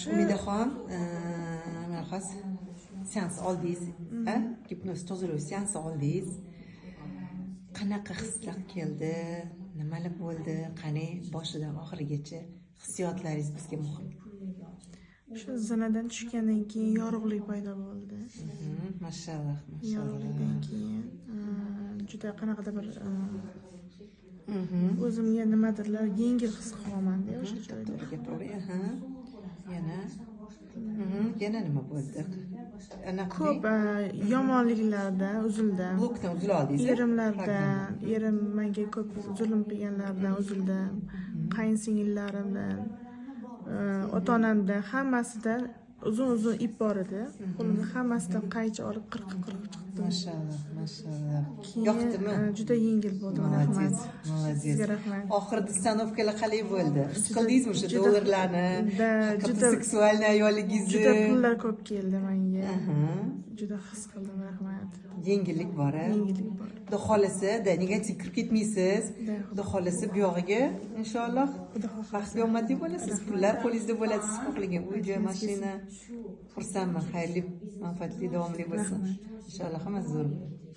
Umidaxon, mana hozir seans oldingiz, a? Gipnoz tozalov seansi oldingiz. Qanaqa hislar keldi? Nimalar bo'ldi? Qani, boshidan oxirigacha hissiyotlaringiz bizga muhim. Shu zinadan tushgandan keyin yorug'lik paydo bo'ldi. Mashalloh, mashalloh. Yorug'likdan keyin juda qanaqadir bir o'zimga nimadirlar yengil his qilyapmanda o'sha joyda. To'g'ri gapiravering. Aha. Yana. Yana nima bo'ldi? Anaqa Ko'p yomonliklardan uzildim. Blokdan uzila oldingiz, a? Erimlardan, erim menga ko'p zulm qilganlardan uzildim. Qayinsingillarimdan, ota onamdan, hammasidan uzun uzun ip bor edi. Qo'limda hammasidan qaychi olib, qirqib qirqib chiqdim. Mashalloh, mashalloh. Keyin Yoqdimi? Juda yengil bo'ldi. Молодец, Rahmat. молодец. Sizga rahmat. Oxirida установка lar qalay bo'ldi? His qildingizmi o'sha dollarlarni? Да, Haqiqatda juda seksualniy ayolligingizni? Juda pullar ko'p keldi menga. Juda his qildim, rahmat. Yengillik bor, a? Yengillik bor. Xudo xohlasa, da negativ kirib ketmaysiz. Да. Xudo xohlasa, bu yog'iga inshaalloh Xudo xohlasa. Baxtli, omadli bo'lasiz. Pullar qo'lingizda bo'ladi, siz xohlagan uy, joy, mashina. Xursandman. Xayrli, manfaatli, davomli bo'lsin. Inshaalloh hammasi zo'r bo'ladi.